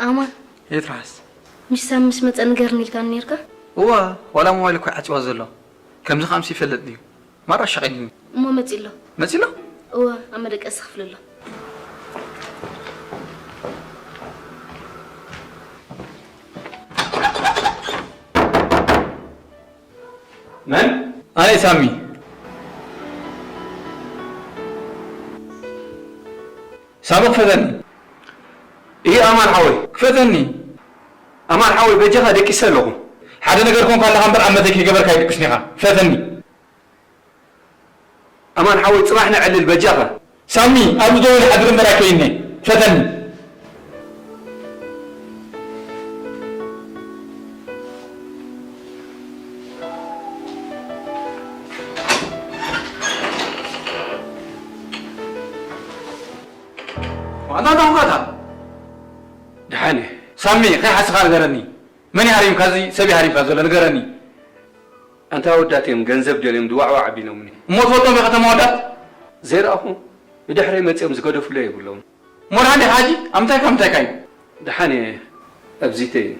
ኣማን፣ የትርሓስ። ምሽ ሳሚ ምስ መጸ ንገርኒ ኢልካኒ ኔርካ? እዋ፣ ዋላ ሞባይል እኮ ዓጽዋ ዘሎ። ከምዚ ከኣ ምስ ይፈልጥ ድዩ? ማራ ሸቒልኒ። እሞ መጺ ኣሎ። መጺ ኣሎ? እዋ፣ ኣብ መደቀሲ ክፍሊ ኣሎ። መን? ኣነ ሳሚ። ሳሚ ክፈተኒ። እይ ኣማን ሓወይ፣ ክፈተኒ። ኣማን ሓወይ፣ በጃኻ ደቂሰ ኣለኹ። ሓደ ነገር ኮንካ ኣለኻ እምበር ኣብ መተይ ከይገበርካ ኣይድቅስን ኢኻ። ክፈተኒ። ኣማን ሓወይ፣ ጽባሕ ነዕልል በጃኻ። ሳሚ፣ ኣብዚ ደወል ሓድር እምበር ኣይኮይነ። ክፈተኒ። ዋንታ ታንኳታ። ደሓን እየ። ሳሚ፣ ከይሓስኻ ንገረኒ። መን እዩ ሃሪምካ? እዚ ሰብ እዩ ሃሪምካ ዘሎ፣ ንገረኒ። ኣንታ ኣወዳት እዮም፣ ገንዘብ ደልዮም ድዋዕዋዕ ኣቢሎምኒ። እሞ ትፈልጦም ዶ ከተማ ኣወዳት? ዘይረኣኹ፣ ብድሕረይ መጺኦም ዝገደፉለይ የብሎም። እሞ ደሓን ዲኻ ሕጂ? ኣብ ምንታይ ካብ ምንታይ ካዩ? ደሓን እየ፣ ኣብዚተ እየ።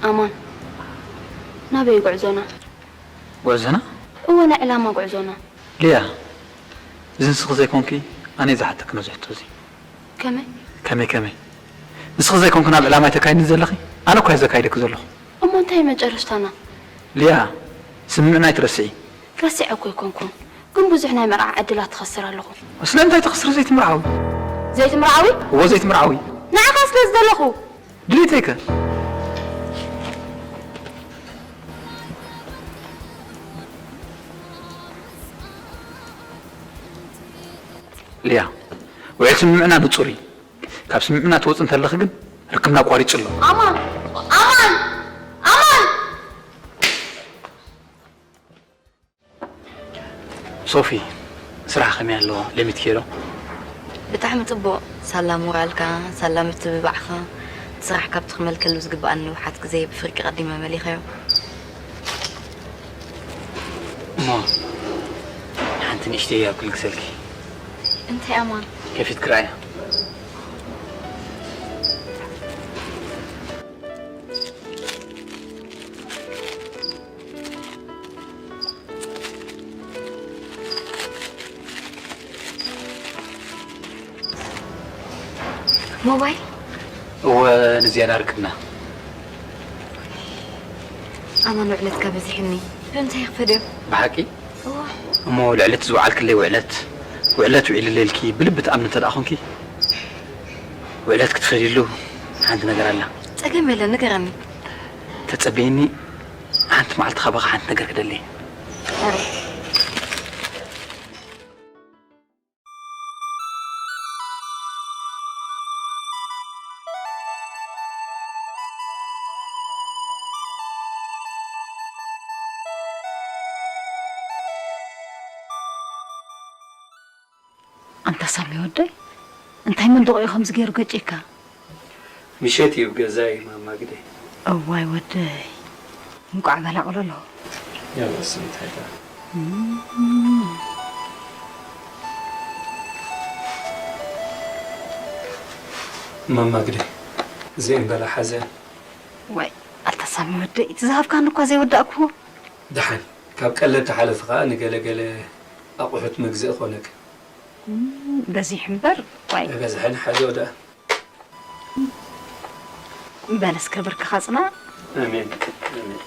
ኣማን፣ ናበይ ጉዕዞና? ጉዕዞና? እወ፣ ናይ ዕላማ ጉዕዞና። ሊያ፣ እዚ ንስኺ ዘይኮንኪ ኣነ ዝሓተኪ ነዚ ሕቶ እዚ። ከመይ? ከመይ ከመይ? ንስኺ ዘይኮንኪ ናብ ዕላማ ኣይተካይድን ዘለኺ? ኣነ እኮ እየ ዘካይደኪ ዘለኹ። እሞ እንታይ እዩ መጨረሽታና? ሊያ፣ ስምምዕና ኣይትረስዒ። ረሲዐ እኮ ኣይኮንኩን፣ ግን ብዙሕ ናይ መርዓ ዕድላት ትኸስር ኣለኹ። ስለምንታይ ትኸስሪ ዘይትምርዓዊ? ዘይትምርዓዊ? እወ ዘይትምርዓዊ። ንዓኻ ስለ ዝደለኹ። ድሌተይ ከ? ሊያ፣ ውዕል ስምምዕና ንጹር እዩ። ካብ ስምምዕና ትወጽእ እንተለኺ ግን ርክብና ኣቋሪጹ ኣሎ። ኣማን! ኣማን! ኣማን! ሶፊ፣ ስራሕ ከመይ ኣሎ? ለሚትኪ ዶ? ብጣዕሚ ጽቡቕ። ሳላ ሞራልካ፣ ሳላ ምትብባዕካ፣ እቲ ስራሕ ካብቲ ክመልከሉ ዝግብኣኒ ንውሓት ግዜ ብፍርቂ ቀዲመ መሊኸዮ። እሞ፣ ሓንቲ ንእሽተይ ኣብ ክልግሰልኪ። እንታይ ኣማን? ከፊትኪ ርኣያ። ሞባይል? እወ፣ ንዝያዳ ርክብና። ኣማን፣ ውዕለትካ በዚሕኒ። ብምንታይ ክፈድዮ? ብሓቂ? እወ። እሞ ልዕሊ እቲ ዝወዓልክለይ ውዕለት፣ ውዕለት ውዒልለይ ኢልኪ ብልቢ ትኣምኒ እንተ ደኣ ኾንኪ፣ ውዕለት ክትፈድይሉ ሓንቲ ነገር ኣላ። ጸገም የለን፣ ንገረኒ። ተጸበየኒ፣ ሓንቲ መዓልቲ ካባኻ ሓንቲ ነገር ክደሊ። ሕሩይ። ኣንታ ሳሚ ወደይ፣ እንታይ መንደቕ እዩ ከምዚ ገይሩ ገጭካ? ምሸት እዩ ኣብ ገዛይ ማማ ግደይ። እዋይ ወደይ፣ እንቋዕ በላ ቆለሎ። ያው ስንት አይታ። ማማ ግደይ፣ እዚኤን በላ ሓዘን። ዋይ፣ ኣንታ ሳሚ ወደይ፣ እቲ ዝሃብካኒ እኳ ዘይወዳእክዎ። ደሓን፣ ካብ ቀለብ ተሓለፊ ኸኣ ንገለ ገለ ኣቑሑት መግዝኢ ኮነክ። እም፣ በዚሕ እምበር፣ ዋይ። ኣይበዝሐን፣ ሓዘኦ ደኣ። በል እስከ ብርክኻ ጽናዕ። ኣሜን፣ ኣሜን።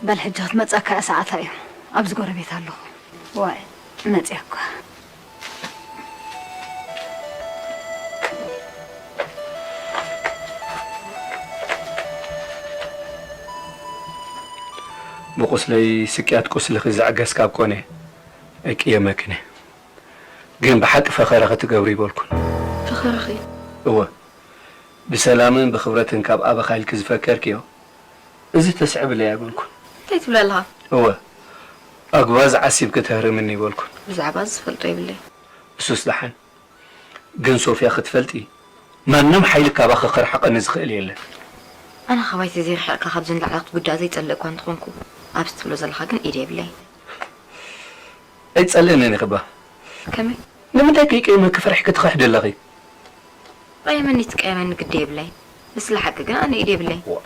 በል ሕጂ ክትመጸካ እያ ሰዓታ እዩ። ኣብዚ ጎረቤት ኣለኹ። ዋይ፣ መጽያ እኳ። ብቁስለይ ስቅያት ቁስልኺ ዘዕገስካ ኣብ ኮነ፣ ኣይቅየመክን እየ። ግን ብሓቂ ፈኸራ ክትገብሪ ይበልኩን። ፈኸራኺ? እወ፣ ብሰላምን ብኽብረትን ካብ ኣበኻ ኢልኪ ዝፈከርክዮ፣ እዚ ተስዕብለይ ኣይበልኩን። እንታይ ትብል ኣለኻ? እወ፣ ኣጉባዝ ዓሲብኪ ተህርምኒ ይበልኩን። ብዛዕባ እዚ ዝፈልጦ የብለይ። እሱስ ደሓን። ግን ሶፍያ ክትፈልጢ፣ ማንም ሓይሊ ካባኺ ክርሕቐኒ ዝኽእል የለን። ኣነ ካባይ ተዘይርሒቕካ ካብዚ ንላዕሊ ክትጉዳእ ዘይጸልእ እኳ እንተኾንኩ፣ ኣብዚ ትብሎ ዘለኻ ግን ኢድ የብለይ። ኣይትጸልእንን ኢኺ እባ። ከመይ? ንምንታይ ከይቀየመኪ ፈሪሕኪ ትኽሕዲ ኣለኺ? ቀየመኒ ትቀየመኒ ግዲ የብለይ። ንስለ ሓቂ ግን ኣነ ኢድ የብለይ። ዋ።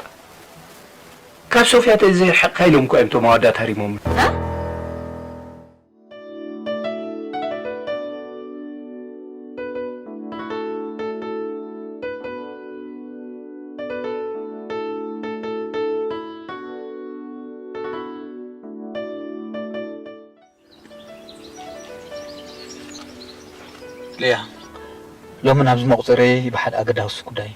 ካብ ሶፍያ ተዘይርሕቕካ ኢሎም እኮ እዮም እቶም ኣወዳት ሃሪሞም። እ? ሊያ፣ ሎሚ ናብዚ መቑጸርየይ ብሓደ ኣገዳሲ ጉዳይ።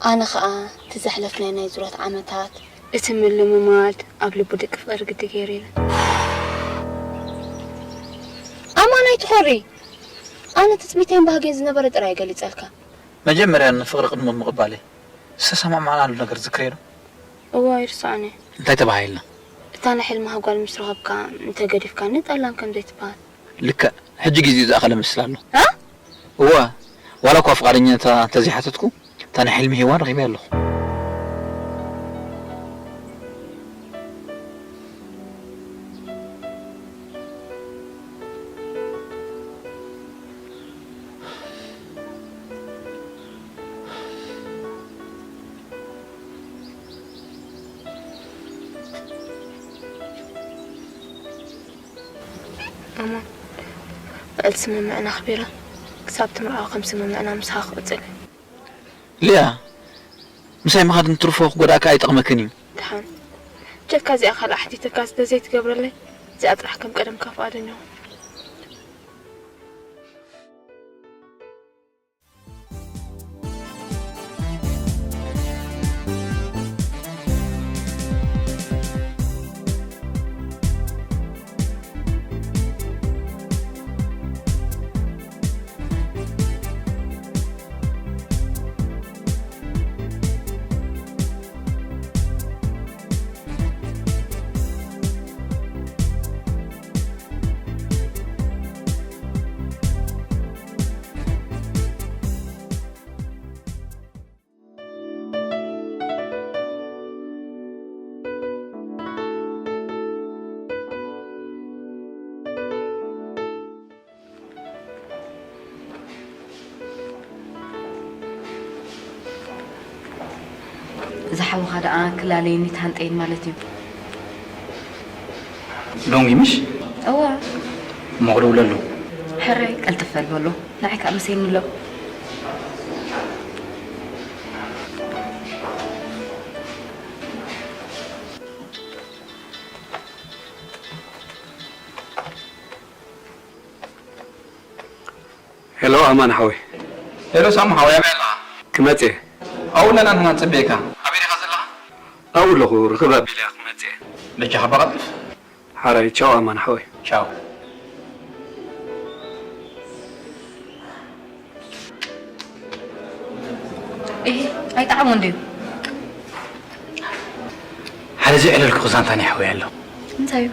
ኣነ ኸኣ እቲ ዘሕለፍናዮ ናይ ዙረት ዓመታት፣ እቲ ምልምማድ ኣብ ልቡ ድቅፍ ቅርግዲ ገይሩ ኢለ። ኣማን ኣይትኾሪ። ኣነ ትጽቢተይን ባህገይን ዝነበረ ጥራይ ገሊጸልካ። መጀመርያ ንፍቕሪ ቅድሚ ምቕባለይ ዝተሰማማዕናሉ ነገር ዝክሬ ዶ? እዋ ኣይርስዖን እየ። እንታይ ተባሂልና? እታ ናይ ሕልምኻ ጓል ምስ ረኸብካ እንተገዲፍካኒ ጠላም ከም ዘይትበሃል። ልክዕ፣ ሕጂ ግዜኡ ዝኣኸለ መስል ኣሎ። እ? እወ፣ ዋላ እኳ ፍቓደኛታ እንተዘይሓተትኩ፣ እታ ናይ ሕልሚ ሄዋን ረኺበያ ኣለኹ። ኣማ፣ በዓል ስምምዕና ኣኽቢረ ክሳብ ትምርዓው ከም ስምምዕና ምሳኻ ክቕጽል እየ። ሊያ፣ ምሳይ ምኻድ እንትርፎ ክጎድኣካ ኣይጠቕመክን እዩ። ደሓን። ጀካ እዚኣ ካልኣ ሓቲተካ ስለ ዘይትገብረለይ፣ እዚኣ ጥራሕ ከም ቀደምካ ፍቓደኛ ሁን። ዝሓውኻ ደኣ ክላለየኒ ተሃንጠየን ማለት እዩ። ሎንጊ ምሽ? እዋ። እሞ ክደውለሉ። ሕራይ ቀልጥፍ በል በሎ። ንዓይ ከኣ ምሰይኒ ኣሎ። ሄሎ ኣማን ሓወይ። ሄሎ ሳሙ ሓወይ፣ ኣበይ ኣለኻ? ክመጽእ እየ። ኣብኡ ኣለና ንሕና ንጽበየካ። ኣበይ ዲኻ ዘለኻ? ኣብኡ ኣለኹ፣ ርኽብ ኣቢለያ ክመጽእ እየ። በጃኻ በቐልጥፍ። ሓራይ፣ ቻው ኣማን ሓወይ። ቻው። እሂ፣ ኣይጠዓሞን ድዩ? ሓደ ዘየዕለልኩ ዛንታ ናይ ሓወይ ኣሎ። እንታይ እዩ?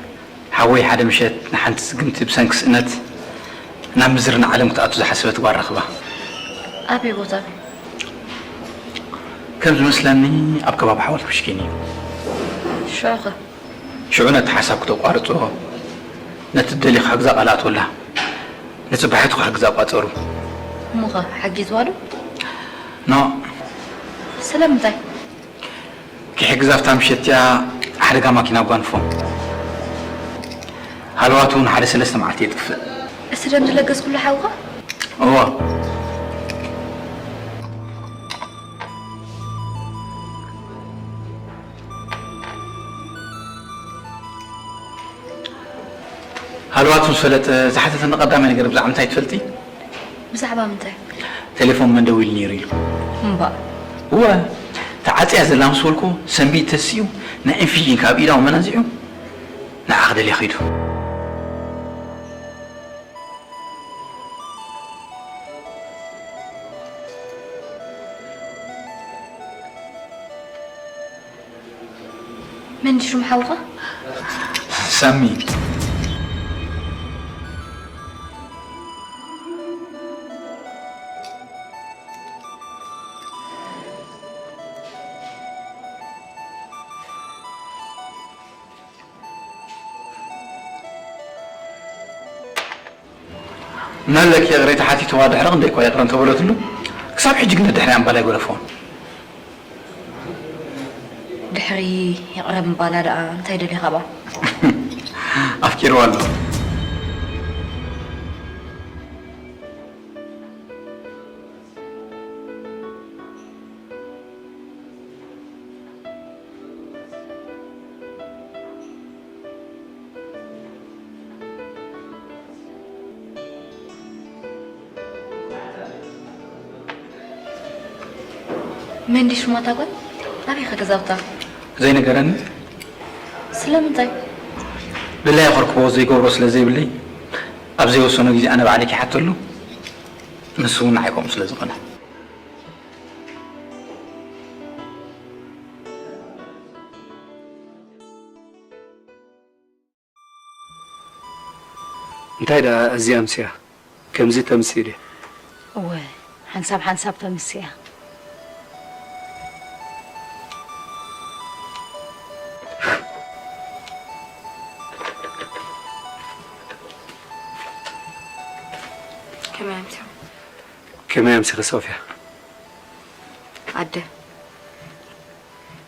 ሓወይ ሓደ ምሸት ንሓንቲ ስግምቲ ብሰንኪ ስእነት ናብ ምዝርና ዓለም ክትኣቱ ዝሓሰበት ጓል ረኽባ። ኣበይ ቦታ? ከም ዝመስለኒ ኣብ ከባቢ ሓወልቲ ፑሽኪን እዩ። ሽዑ ኸ? ሽዑ ነቲ ሓሳብ ክተቋርጾ፣ ነቲ ደሊኻ ክዛ ቃል ኣትወላ፣ ንጽባሒቱ ክሕግዛ ቋጸሩ። እሞ ኸ ሓጊዝዋ ዶ? ኖ። ስለምንታይ? ክሕግዛ ኣብታ ምሸት እቲኣ ሓደጋ ማኪና ኣጓንፎ። ሃለዋቱ እውን ሓደ ሰለስተ መዓልቲ የጥፍእ። እቲ ደም ዝለገስኩሉ ሓውኻ? እዎ። ሃለዋቱ ምስ ፈለጠ ዝሓተተኒ ቀዳማይ ነገር ብዛዕባ ምንታይ ትፈልጢ? ብዛዕባ ምንታይ? ቴሌፎን መን ደዊሉ ነይሩ ኢሉ። እምባእ። እወ፣ ተዓጽያ ዘላ ምስ በልኩ ሰንቢድ ተሲኡ ናይ ኢንፊዥን ካብ ኢዳ መናዚዑ ንዓ ክደልያ ኸይዱ። መን ሽሙ ሓውኻ? ሳሚ። መለክ ይቕሬታ ሓቲትዋ ድሕሪ ክንደይ እኳ ይቕረ እንተበለትሉ፣ ክሳብ ሕጂ ግን ደድሕሪኣ እምባል ኣይገደፎን። ድሕሪ ይቕረ ምባላ ደኣ እንታይ ደሊኻ ብኣ? ኣፍቂርዋ ኣሎ። መን ድዩ ሽማ እታ ጓል? ኣበይ ከ ገዛውታ? ዘይነገረኒ? ስለምንታይ? ድላየ ከርክቦ ዘይገብሮ ስለ ዘይብለይ፣ ኣብ ዘይወሰኖ ግዜ ኣነ ባዕለይ ክሓተሉ፣ ንሱ እውን ንዓይ ከምኡ ስለ ዝቐንዐ። እንታይ ደኣ ኣዝያ ኣምስያ ከምዚ ተምሲ ድያ? እወ፣ ሓንሳብ ሓንሳብ ተምስያ። ከመይ ኣምሲኹም? ከመይ ኣምሲኺ ሶፍያ? ኣደ፣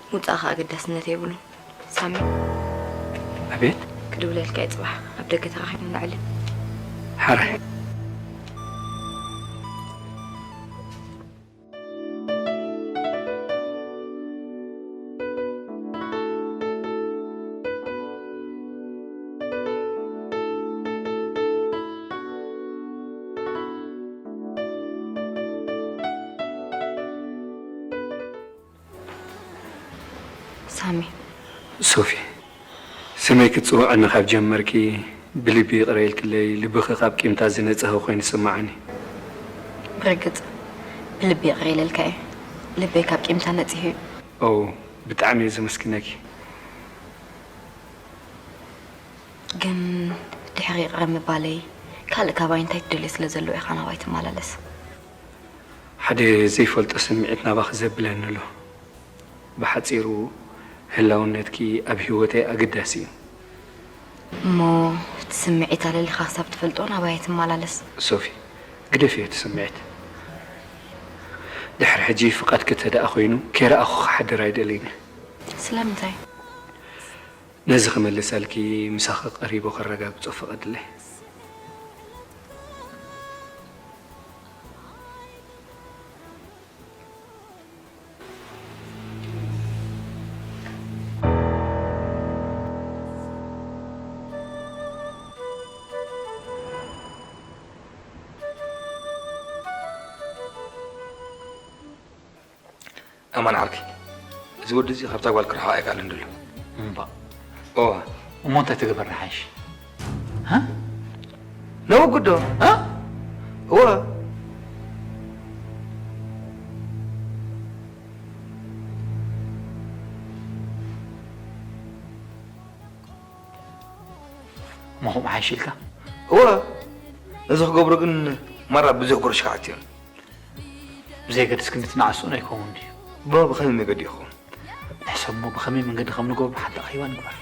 ምውጻእኻ ኣገዳስነት የብሉን። ሳሚ፣ ኣቤት። ክድውለልካ እየ ጽባሕ። ኣብ ደገ ተራኺብና ንዕልል። ሓራይ። ሳሚ። ሶፊ፣ ስመይ ክትጽውዕኒ ካብ ጀመርኪ ብልቢ ይቕረ ኢልክለይ፣ ልብኺ ካብ ቂምታ ዝነጽሀ ኮይኑ ይስምዓኒ። ብርግጽ ብልቢ ይቕረ ኢለልካ እየ። ልበይ ካብ ቂምታ ነጺሁ እዩ። ኦ፣ ብጣዕሚ እየ ዘመስግነኪ። ግን ድሕሪ ይቕረ ምባለይ ካልእ ካባይ እንታይ ትደልዮ ስለ ዘሎ ኢኻ ናባይ ትመላለስ? ሓደ ዘይፈልጦ ስምዒት ናባኺ ዘብለኒ ኣሎ። ብሓጺሩ፣ ህላውነትኪ ኣብ ህይወተይ ኣገዳሲ እዩ። እሞ እቲ ስምዒት ኣለሊኻ ክሳብ ትፈልጦ ናባይ ኣይትመላለስ። ሶፊ፣ ግደፍዮ እቲ ስምዒት። ድሕሪ ሕጂ ፍቓድኪ እንተ ደኣ ኮይኑ፣ ከይረኣኹ ክሓድር ኣይደልን እየ። ስለምንታይ? ነዚ ክመልሰልኪ ምሳኺ ቀሪቡ ከረጋግጾ ፍቐድለይ። ኣማን ዓርከይ፣ እዚ ወዲ እዚ ካብታ ጓል ክርሕቕ ኣይከኣለን ዘሎ። እምባ። እዋ። እሞ እንታይ ትግበር ንሓይሽ? ነውግዶ? እወ። እሞ ከምኡ ሓይሽ ኢልካ? እወ። እዚ ክገብሮ ግን ማራ ብዙሕ ጉርሽ ክሓት እዮም። ብዘየገድስ ክንዲ ትነዓስኡን ኣይከውን ድዩ? እሞ ብኸመይ መገዲ ይኸውን? ንሕሰብ እሞ ብኸመይ መንገዲ ከም ንገብሮ ሓንቲ ኣኼባ ንግበር።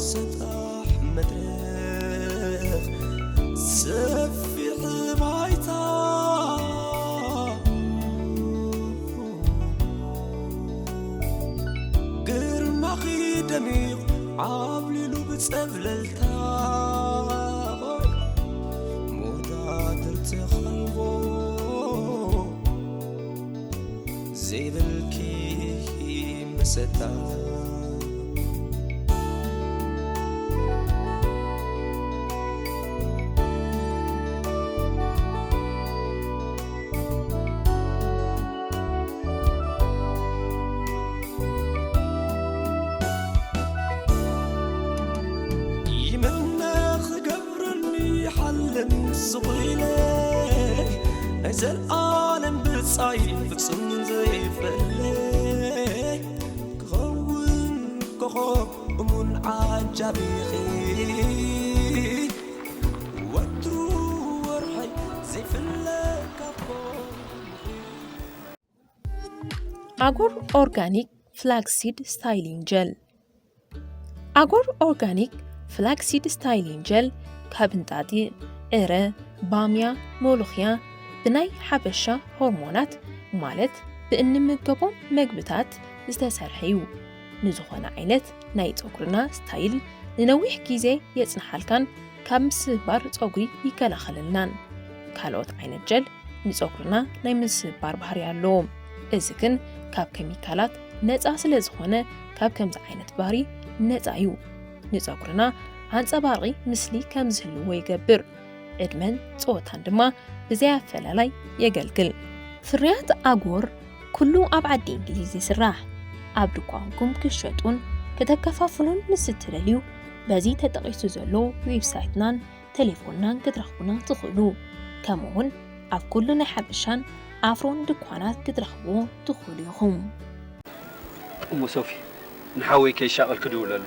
ሰጣሕ መድረኽ ሰፊሕ ባይታ ግርማኺ ደሚቕ ዓብሊሉ ብጸብለልታ መወዳድርቲ ኸልቦ ዘይብልኪ መሰታ። ይመነ ክገብረኒ ሓልም ስቑኢለ ናይ ዘልኣለም ብጻይ ፍጹም ዘይፈለ ክኸውን ኮኾብ እሙን ዓጃቢኺ ወትሩ ወርሐይ ዘይፍለ ካብ ኣጎር ኦርጋኒክ ፍላክሲድ ስታይሊንግ ጀል። ኣጎር ኦርጋኒክ ፍላክሲድ ስታይሊንግ ጀል ካብ እንጣጢዕ፣ ዕረ፣ ባምያ፣ ሞሎኽያ ብናይ ሓበሻ ሆርሞናት ማለት ብእንምገቦም መግብታት ዝተሰርሐ እዩ። ንዝኾነ ዓይነት ናይ ጸጉርና ስታይል ንነዊሕ ግዜ የጽንሓልካን ካብ ምስባር ጸጉሪ ይከላኸለልናን። ካልኦት ዓይነት ጀል ንጸጉርና ናይ ምስባር ባህሪ ኣለዎም። እዚ ግን ካብ ኬሚካላት ነጻ ስለ ዝኾነ ካብ ከምዚ ዓይነት ባህሪ ነጻ እዩ። ንጸጉርና ኣንጸባርቂ ምስሊ ከም ዝህልዎ ይገብር። ዕድመን ጸወታን ድማ ብዘይ ኣፈላላይ የገልግል። ፍርያት ኣጎር ኩሉ ኣብ ዓዲ እንግሊዝ ይስራሕ። ኣብ ድኳንኩም ክሸጡን ከተከፋፍሉን ምስ እትደልዩ በዚ ተጠቒሱ ዘሎ ዌብሳይትናን ቴሌፎንናን ክትረኽቡና ትኽእሉ። ከምኡውን ኣብ ኩሉ ናይ ሓበሻን ኣፍሮን ድኳናት ክትረኽብዎ ትኽእሉ ኢኹም። እሞ ሶፊ ንሓወይ ከይሻቐል ክድውለሉ።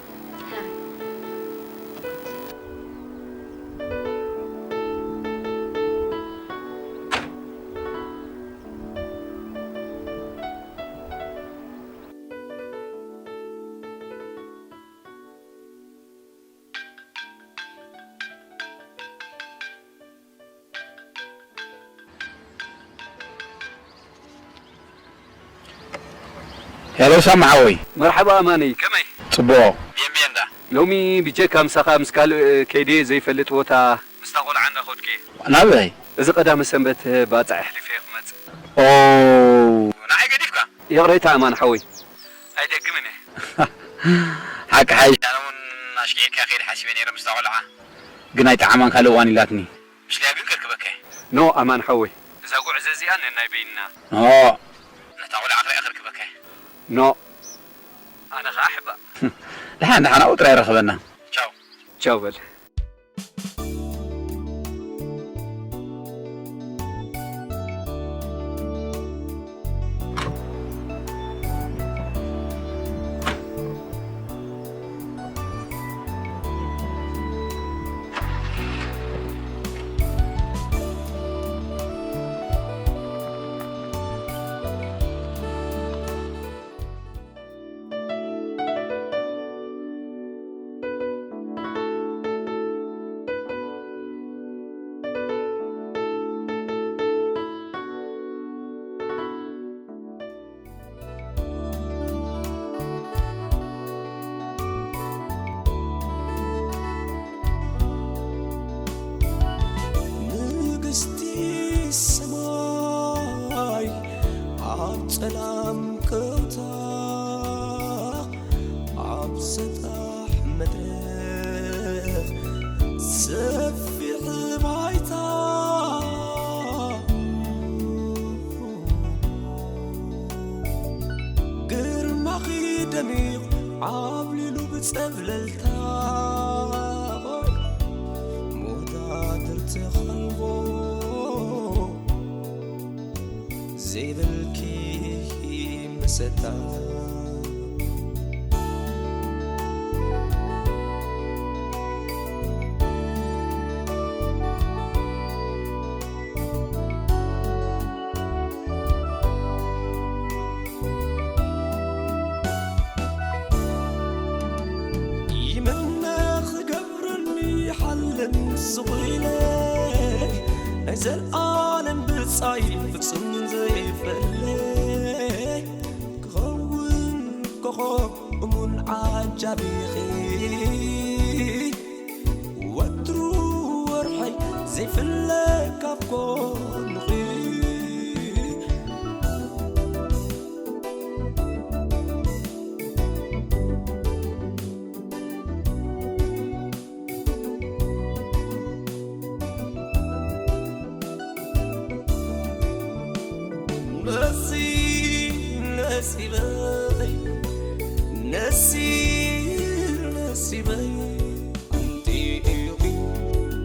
ሄሎ ሳሚ ሓወይ። መርሓባ ኣማነይ፣ ከመይ? ጽቡቕ። ቤንቤንዳ። ሎሚ ብጀካ ምሳኻ ምስ ካልእ ከይደ ዘይፈልጥ ቦታ ምስታ ቆልዓ እንዳኸድኩ እየ። ናበይ? እዚ ቀዳመ ሰንበት ባጽዕ ኣሕሊፈ እየ ክመጽእ። ኦ ንዓይ ገዲፍካ? ይቕሬታ ኣማን ሓወይ። ኣይደግምን እየ። ሓቂ ሓይሽ። ኣነ እውን ኣሽኪዕካ ከይድ ሓሲበ ነይረ ምስታ ቆልዓ። ግን ኣይጠዓማን ካልእ እዋን ኢላትኒ። ምስለያ ግን ከርክበካ እየ። ኖ ኣማን ሓወይ። እዛ ጉዕዞ እዚኣ ነናይ በይንና። ኖ። ነታ ቆልዓ ክሪኣ ከርክበካ እየ። ኖ። ኣነ ኸዓ ሕባእ። ደሓን ደሓን ኣብኡ ጥራይ ረኸበና። ቻው። ቻው በል። ንግስቲ ሰማይ ኣብ ጸላም ከውታ ኣብ ሰጣሕ መድረኽ ሰፊሕ ባይታ ግርማኺ ደሚቕ ዓብሊሉ ብጸብለልታ መወዳድርቲ ኸልቦ ዘይብልኪ መሰታ። ስቑኢለ ናይ ዘልኣለም ብጻይ ፍጹም ዘይፈለ ክኸውን ኮኾብ እሙን ዓጃቢኺ ወትሩ ወርሐይ ዘይፍለ ካብ ጎንኺ። ነሲ ነሲበይ ነሲ ነሲበይ ኣንቲ ኢኺ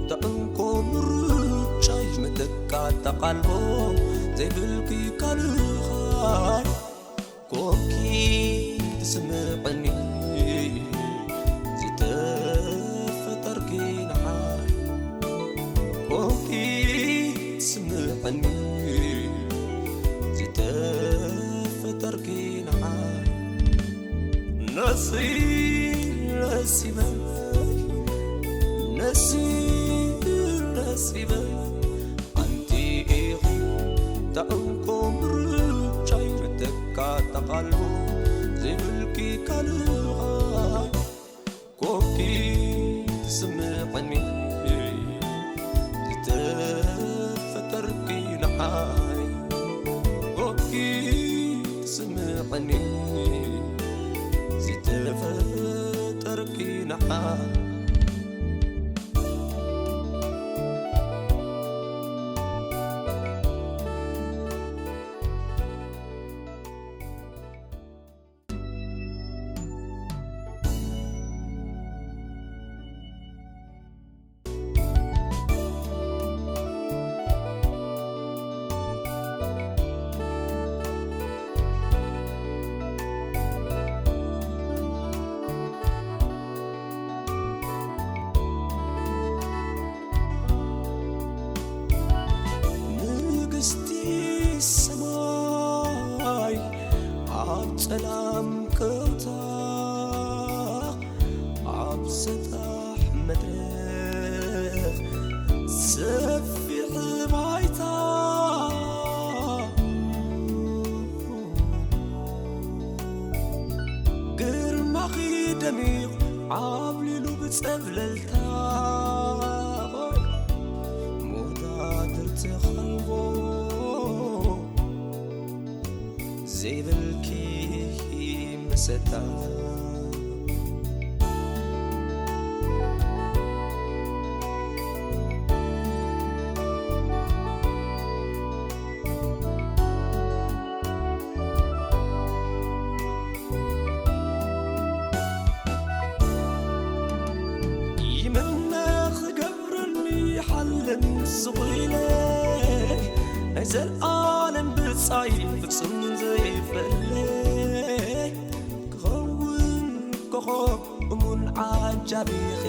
ተዕንኮ ምርጫይ መተካእታ ቃልቦ ዘይብልኪ ካልኻይ ኮንኪ ትስምዕኒ ዝተፈጠርኪ ንዓይ ኮንኪ ትስምዕኒ ዝተፈጠርኪ ንዓይ ነሲ ነሲበይ ነሲ ነሲበይ ኣንቲ ኢኺ ተዕንኮ ምርጫይ መተካእታ ቃልቦ ዘይብልኪ ካልኻይ ኮንኪ ትስምዕኒ ዝተፈጠርኪ ንዓይ ኮንኪ ትስምዕኒ ዝተፈጠርኪ ንዓይ ንግስቲ ሰማይ ኣብ ጸላም ከውታ ኣብ ሰጣሕ መድረኽ ሰፊሕ ባይታ ግርማኺ ደሚቕ ዓብሊሉ ብጸብለልታ ሞታ ትርትኸልቦ ዘይብልኪ መሰታ ይመነ ክገብረኒ ሓልም ስቑኢለ ናይ ዘልኣለም ብጻይ ፍጹም ዘይፈለ ክኸውን ኮኾብ እሙን ዓጃቢኺ